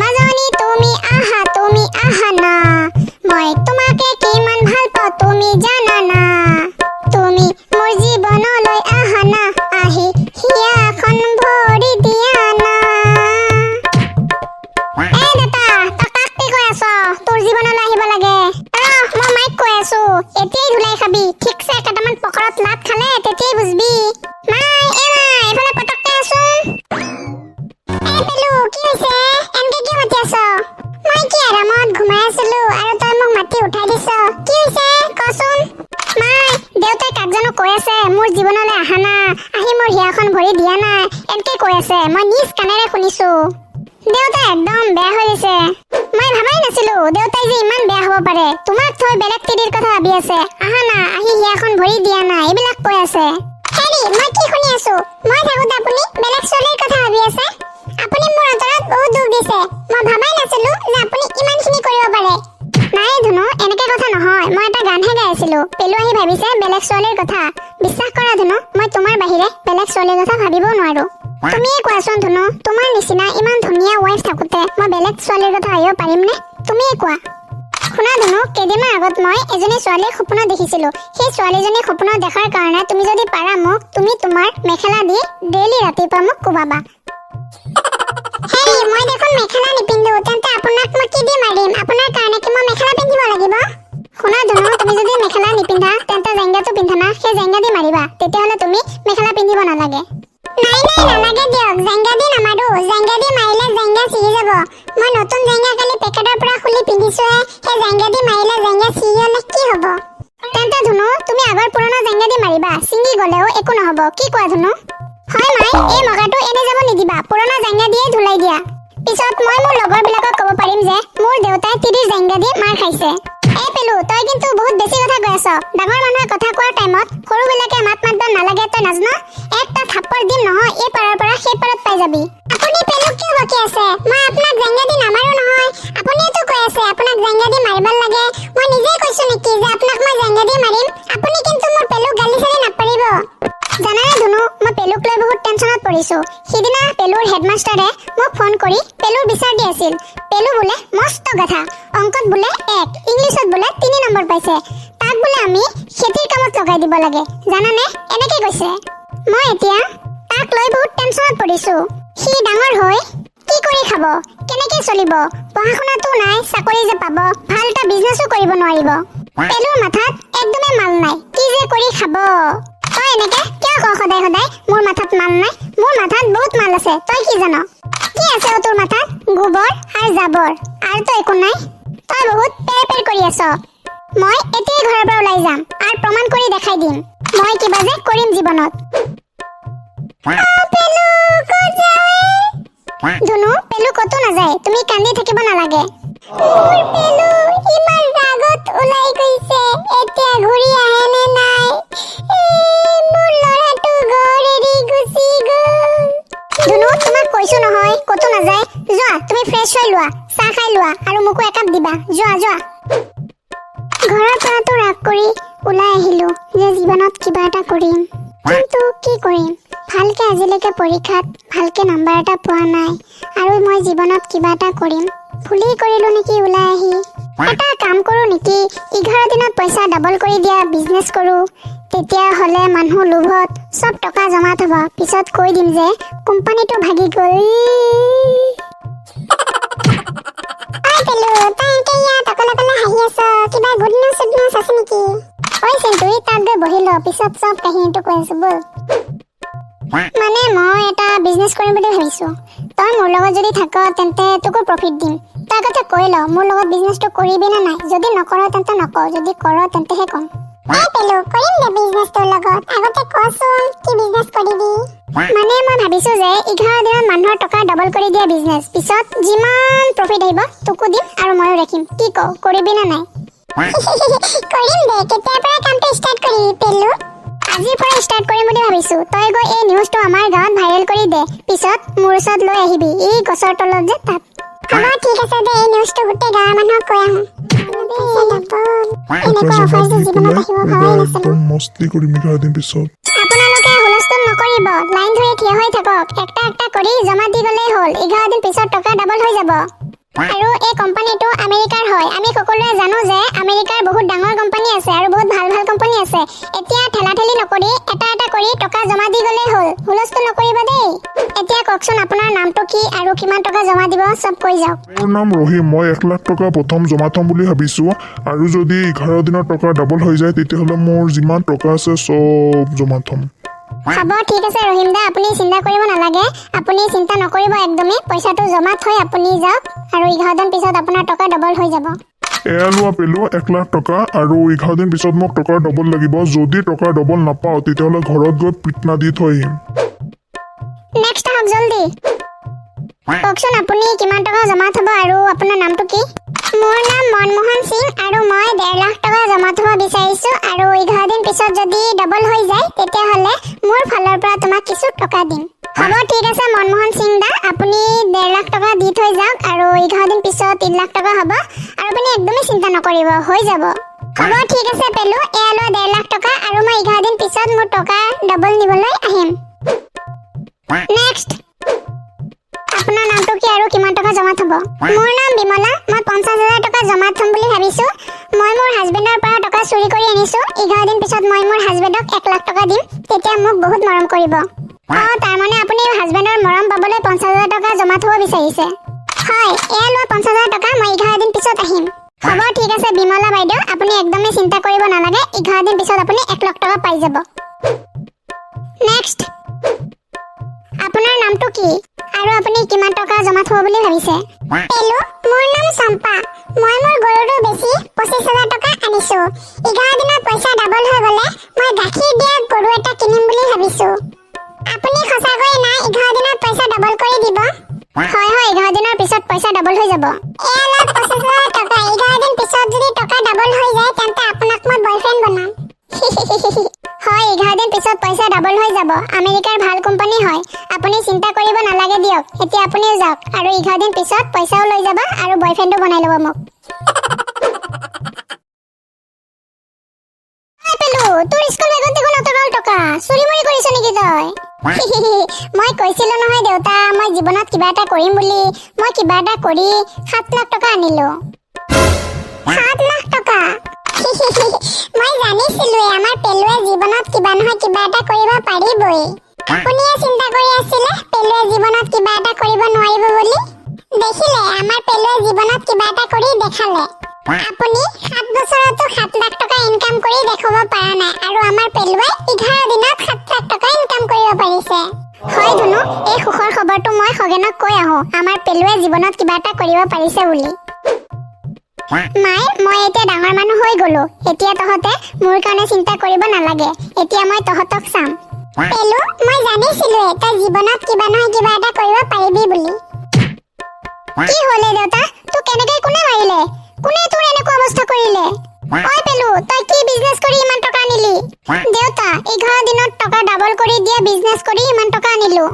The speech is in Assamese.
মাজনী, তুমি আহা, তুমি আহা না। মই তোমাকে কিমান ভাল পাওঁ তুমি জানা না। তুমি মোৰ জীৱনলৈ আহা না, আহি হিয়াখন ভৰি দিয়া না। এ দেউতা, তই কাক কি কৈ আছ তোৰ জীৱনলৈ আহিব লাগে? ৰহ, মই মাইক কৈ আছো। এতিয়াই ধুলাই খাবি। ঠিকছে কেইটামান পকৰত লাত খালে তেতিয়াই বুজবি। মাই, এ মাই, এইফালে পটককে আছোন। এ পেলু, কি হৈছে? এনেকে কিয় মাতি আছ? মই কি আৰামত ঘুমাই আছিলো আৰু তই মোক মাতি উঠাই দিছ। কি হৈছে কচোন? মাই, দেউতাই কাক জানো কৈ আছে, মোৰ জীৱনলৈ আহা না, আহি মোৰ হিয়াখন ভৰি দিয়া না, এনেকে কৈ আছে। মই নিজ কাণেৰে শুনিছো। দেউতা একদম বেয়া হৈ গৈছে। মই ভাবাই নাছিলো দেউতাই যে ইমান বেয়া হ'ব পাৰে। তোমাক থৈ বেলেগ তিৰিৰ কথা ভাবি আছে। আহা না, আহি হিয়াখন ভৰি দিয়া না, এইবিলাক কৈ আছে। হেৰি, মই কি শুনি আছো? মই থাকোতে আপুনি বেলেগ ছোৱালীৰ কথা ভাবি আছে? আপুনি মোৰ অন্তৰত বহুত দুখ দিছে। মই ভাবাই নাছিলো যে আপুনি ইমানখিনি কৰিব পাৰে। নাই ধুনু, এনেকে কথা নহয়। মই এটা গানহে গাই আছিলো। পেলু আহি ভাবিছে বেলেগ ছোৱালীৰ কথা। বিশ্বাস কৰা ধুনু, মই তোমাৰ বাহিৰে বেলেগ ছোৱালীৰ কথা ভাবিবও নোৱাৰো। তুমিয়ে কোৱাচোন ধুনু, তোমাৰ নিচিনা ইমান ধুনীয়া ৱাইফ থাকোতে মই বেলেগ ছোৱালীৰ কথা ভাবিব পাৰিমনে? তুমিয়ে কোৱা। শুনা ধুনু, কেইদিনমান আগত মই এজনী ছোৱালীক সপোনত দেখিছিলো। সেই ছোৱালীজনী সপোনত দেখাৰ কাৰণে তুমি যদি পাৰা মোক, তুমি তোমাৰ মেখেলা দি ডেইলি ৰাতিপুৱা মোক কোবাবা। হেৰি, মই দেখোন মেখেলা নিপিন্ধো। তেন্তে আপোনাক মই কি দি মাৰিম? আপোনাৰ কাৰণে কি মই মেখেলা পিন্ধিব লাগিব? শুনা ধুনু, তুমি যদি মেখেলা নিপিন্ধা তেন্তে জেংগাটো পিন্ধা না, সেই জেংগা দি মাৰিবা। তেতিয়াহ'লে তুমি মেখেলা পিন্ধিব নালাগে। নাই নাই, নালাগে দিয়ক। জেংগা দি নামাৰো। জেংগা দি মাৰিলে জেংগা ছিগি যাব। মই নতুন জেংগা কালি পেকেটৰ পৰা খুলি পিন্ধিছোহে। সেই জেংগা দি মাৰিলে জেংগা ছিগি গ'লে কি হ'ব? তেন্তে ধুনু, তুমি আগৰ পুৰণা জেংগা দি মাৰিবা। ছিঙি গ'লেও একো নহ'ব। কি কোৱা ধুনু? হয় মাই, এই মগাটো এনে যাব নিদিবা। পুৰণা জেংগা দিয়ে ধুলাই দিয়া। পিছত মই মোৰ লগৰবিলাকক ক'ব পাৰিম যে মোৰ দেউতাই তিৰিৰ জেংগা দি মাৰ খাইছে। এ পেলু, তই কিন্তু বহুত বেছি কথা কৈ আছ। ডাঙৰ মানুহে কথা কোৱাৰ টাইমত সৰুবিলাকে মাত মাতব নালাগে, তই নাজান? একটা থাপ্পৰ দিম নহয়, এই পাৰৰ পৰা সেই পাৰত পাই যাবি। আপুনি পেলুক কিয় বকি আছে? মই আপোনাক জেংগা দি নামাৰো নহয়। আপুনিওতো কৈ আছে আপোনাক জেংগা দি মাৰিব লাগে। মই নিজেই কৈছো নেকি যে আপোনাক মই জেংগা দি মাৰিম? আপুনি কিন্তু মোৰ পেলুক গালি চালি নাপাৰিব। জানানে ধুনু, মই পেলুক লৈ বহুত টেনচনত পৰিছো। সিদিনা পেলুৰ হেডমাষ্টাৰে মোক ফোন কৰি পেলুৰ বিচাৰ দি আছিল। পেলু বোলে মস্ত গাধা। অংকত বোলে 1, ইংলিছত বোলে 3 নম্বৰ পাইছে। তাক বোলে আমি খেতিৰ কামত লগাই দিব লাগে, জানানে? এনেকে কৈছে। মই এতিয়া তাক লৈ বহুত টেনচনত পৰিছো। সি ডাঙৰ হৈ কি কৰি খাব, কেনেকে চলিব? পঢ়া শুনাতো নাই, চাকৰি যে পাব, ভাল এটা বিজনেছো কৰিব নোৱাৰিব। পেলুৰ মাথাত একদমেই মাল নাই। কি যে কৰি খাব! তই এনেকে কিয় কৱ সদায় সদায় মোৰ মাথাত মাল নাই? মোৰ মাথাত বহুত মাল আছে, তই কি জান? কি আছে অ তোৰ মাথাত? গোবৰ আৰু জাবৰ, আৰু তো একো নাই। তই বহুত পেৰ পেৰ কৰি আছ। মই এতিয়াই ঘৰৰ পৰা ওলাই যাম আৰু প্ৰমাণ কৰি দেখাই দিম মই কিবা যে কৰিম জীৱনত। পেলু, ক'ত যাৱ? ধুনু, পেলু ক'তো নাযায়। তুমি কান্দি থাকিব নালাগে। মোৰ পেলু ইমান ৰাগত ওলাই গৈছে, এতিয়া ঘূৰি আহে নে নাই? এ, মোৰ ল'ৰাটো ঘৰ এৰি গুচি গ'ল। ধুনু, তোমাক কৈছো নহয় ক'তো নাযায়। যোৱা, তুমি ফ্ৰেছ হৈ লোৱা, চাহ খাই লোৱা আৰু মোকো একাপ দিবা। যোৱা যোৱা। ঘৰৰ পৰাতো ৰাগ কৰি ওলাই আহিলো যে জীৱনত কিবা এটা কৰিম। কিন্তু কি কৰিম? ভালকে আজিলৈকে পৰীক্ষাত ভালকে নাম্বাৰ এটা পোৱা নাই আৰু মই জীৱনত কিবা এটা কৰিম? ভুলেই কৰিলো নেকি ওলাই আহি? এটা কাম কৰো নেকি? 11 দিনত পইচা ডাবল কৰি দিয়া বিজনেছ কৰো। তেতিয়াহ'লে মানুহ লোভত চব টকা জমা থব। পিছত কৈ দিম যে কোম্পানীটো ভাগি গ'ল। ঐ পেলু, তই এনেকে ইয়াত অকলে অকলে হাঁহি আছ। কিবা গুড নিউজ চুড নিউজ আছে নেকি? ঐ চিন্টু, তাত গৈ বহি ল। পিছত চব কাহিনীটো কৈ আছো, ব'ল। মানে মই এটা বিজনেছ কৰিম বুলি ভাবিছো। তই মোৰ লগত যদি থাক তেন্তে তোকো প্ৰফিট দিম। তই আগতে কৈ ল, মোৰ লগত বিজনেছটো কৰিবি নে নাই? যদি নকৰ তেন্তে নকওঁ, যদি কৰ তেন্তেহে ক'ম। এই পেলু, কৰিম দে বিজনেছ তোৰ লগত। আগতে কচোন কি বিজনেছ কৰিবি? মানে মই ভাবিছো যে 11 দিনত মানুহৰ টকা ডাবল কৰি দিয়া বিজনেছ। পিছত যিমান প্ৰফিট আহিব তোকো দিম আৰু ময়ো ৰাখিম। কি কওঁ, কৰিবি নে নাই? কৰিম দে। কেতিয়াৰ পৰা কামটো ষ্টাৰ্ট কৰিবি পেলু? আজিৰ পৰা ষ্টাৰ্ট কৰিম বুলি ভাবিছো। তই গৈ এই নিউজটো আমাৰ গাঁৱত ভাইৰেল কৰি দে। পিছত মোৰ ওচৰত লৈ আহিবি, এই গছৰ তলত যে তাত। হ'ব, ঠিক আছে দে। এই নিউজটো গোটেই গাঁৱৰ মানুহক কৈ আহোঁ। টকা এনেকুৱা জমা অফাৰ যে দি জীৱনত পেলাই আহিব ভবাই এইবাৰ নাছিলো। একদম মস্তি কৰিম 11 দিন পিছত। আপোনালোকে হুলস্থুল নকৰিব, লাইন ধৰি থিয় হৈ থাকক। একটা একটা কৰি জমা দি গ'লেই হ'ল। 11 দিন পিছত টকা ডাবল হৈ যাব। আৰু এই কোম্পানীটো আমেৰিকাৰ হয়। আমি সকলোৱে জানো যে আমেৰিকাৰ বহুত ডাঙৰ কোম্পানী আছে আৰু বহুত ভাল ভাল কোম্পানী আছে। এতিয়া ঠেলা ঠেলি নকৰি এটা এটা কৰি টকা জমা দি গ'লেই হ'ল। হুলস্থুল নকৰিব দেই। এতিয়া কওকচোন, আপোনাৰ নামটো কি আৰু কিমান টকা জমা দিব, চব কৈ যাওক। মোৰ নাম ৰহিম। মই 1 লাখ টকা প্ৰথম জমা থ'ম বুলি ভাবিছোঁ আৰু যদি 11 দিনৰ টকা ডাবল হৈ যায়, তেতিয়াহ'লে মোৰ যিমান টকা আছে চব জমা থ'ম। হ'ব, ঠিক আছে ৰহিম দা, আপুনি চিন্তা কৰিব নালাগে। আপুনি চিন্তা নকৰিব একদমেই। পইচাটো জমা থৈ আপুনি যাওক আৰু 11 দিন পিছত আপোনাৰ টকা ডবল হৈ যাব। এয়া লোৱা পেলো, 1 লাখ টকা। আৰু 11 দিন পিছত মোক টকা ডবল লাগিব। যদি টকা ডবল নাপাওঁ, তেতিয়াহ'লে ঘৰত গৈ পিটনা দি থৈ আহিম। নেক্সট আহক জলদি। কওকচোন, আপুনি কিমান টকা জমা থ'ব আৰু আপোনাৰ নামটো কি? মোৰ নাম মনমোহন সিং আৰু মই 1.5 লাখ টকা জমা থ'ব বিচাৰিছোঁ আৰু 11 দিন পিছত যদি ডবল হৈ যায়, তেতিয়াহ'লে মোৰ ফালৰ পৰা তোমাক কিছু টকা দিম। হ'ব, ঠিক আছে মনমোহন সিং দা, আপুনি 1.5 লাখ টকা দি থৈ যাওক আৰু 11 দিন পিছত 3 লাখ টকা হ'ব আৰু আপুনি একদমেই চিন্তা নকৰিব, হৈ যাব। হ'ব, ঠিক আছে পেলু, এয়া লোৱা 1.5 লাখ টকা আৰু মই 11 দিন পিছত মোৰ টকা ডবল নিবলৈ আহিম। নেক্সট, আপোনাৰ নামটো কি আৰু কিমান টকা জমা থ'ব? মোৰ নাম বিমলা। মই 50,000 টকা জমা থ'ম বুলি ভাবিছোঁ। মই মোৰ হাজবেণ্ডৰ পৰা টকা চুৰি কৰি আনিছোঁ। 11 দিন পিছত মই মোৰ হাজবেণ্ডক 1 লাখ টকা দিম, তেতিয়া মোক বহুত মৰম কৰিব। অঁ, তাৰমানে আপুনি হাজবেণ্ডৰ মৰম পাবলৈ 50,000 টকা জমা থ'ব বিচাৰিছে? হয়, এয়া লোৱা 50,000 টকা। মই 11 দিন পিছত আহিম। হ'ব, ঠিক আছে বিমলা বাইদেউ, আপুনি একদমেই চিন্তা কৰিব নালাগে। 11 দিন পিছত আপুনি 1 লাখ টকা পাই যাব। নেক্সট, আপোনাৰ নামটো কি আৰু আপুনি কিমান টকা জমা থ'ব বুলি ভাবিছে? পেলু, মোৰ নাম চম্পা। মই মোৰ গৰুটো বেচি 25,000 টকা আনিছো। 11 দিনত পইচা ডাবল হৈ গ'লে মই গাখীৰ দিয়া গৰু এটা কিনিম বুলি ভাবিছো। আপুনি সঁচাকৈ না 11 দিনত পইচা ডাবল কৰি দিব? হয়, 11 দিনৰ পিছত পইচা ডাবল হৈ যাব। এয়া লওক 25,000 টকা। 11 দিন পিছত যদি টকা ডাবল হৈ যায়, তেন্তে আপোনাক মই বয়ফ্ৰেণ্ড বনাম। হয়, 11 দিন পিছত পইচা ডাবল হৈ যাব। আমেৰিকাৰ ভাল কোম্পানী হয়, আপুনি চিন্তা কৰিব নালাগে দিয়ক। এতিয়া আপুনিও যাওক আৰু 11 দিন পিছত পইচাও লৈ যাব আৰু বয়ফ্ৰেণ্ডো বনাই ল'ব মোক। ঐ পেলু, তোৰ স্কুল বেগত দেখোন অতগাল টকা, চুৰি মুৰি কৰিছ নেকি তই? মই কৈছিলো নহয় দেউতা, মই জীৱনত কিবা এটা কৰিম বুলি। মই কিবা এটা কৰি 7 লাখ টকা আনিলো। 7 লাখ টকা! মই জানিছিলোৱে আমাৰ পেলুৱে জীৱনত কিবা নহয় কিবা এটা কৰিব পাৰিবই। আপুনিয়ে চিন্তা কৰি আছিলে পেলুৱে জীৱনত কিবা এটা কৰিব নোৱাৰিব বুলি। দেখিলে, আমাৰ পেলুৱে জীৱনত কিবা এটা কৰি দেখালে। আপুনি 7 বছৰতো 7 লাখ টকা ইনকাম কৰি দেখুৱাব পৰা নাই আৰু আমাৰ পেলুৱে 11 দিনত 7 লাখ টকা ইনকাম কৰিব পাৰিছে। হয় ধুনু, এই সুখৰ খবৰটো মই খগেনক কৈ আহোঁ, আমাৰ পেলুৱে জীৱনত কিবা এটা কৰিব পাৰিছে বুলি। মাই, মই এতিয়া ডাঙৰ মানুহ হৈ গলো। এতিয়া তহঁতে মোৰ কাৰণে চিন্তা কৰিব নালাগে। এতিয়া মই তহঁতক চাম। পেলু, মই জানিছিলোৱে তই জীৱনত কিবা নহয় কিবা এটা কৰিব পাৰিবি বুলি। কি হ'লে দেউতা? তোক কেনেকে কোনে মাৰিলে? কোনে তোৰ এনেকুৱা অৱস্থা কৰিলে? ঐ পেলু, তই কি বিজনেছ কৰি ইমান টকা আনিলি? দেউতা, 11 দিনত টকা ডাবল কৰি দিয়া বিজনেছ কৰি ইমান টকা আনিলো।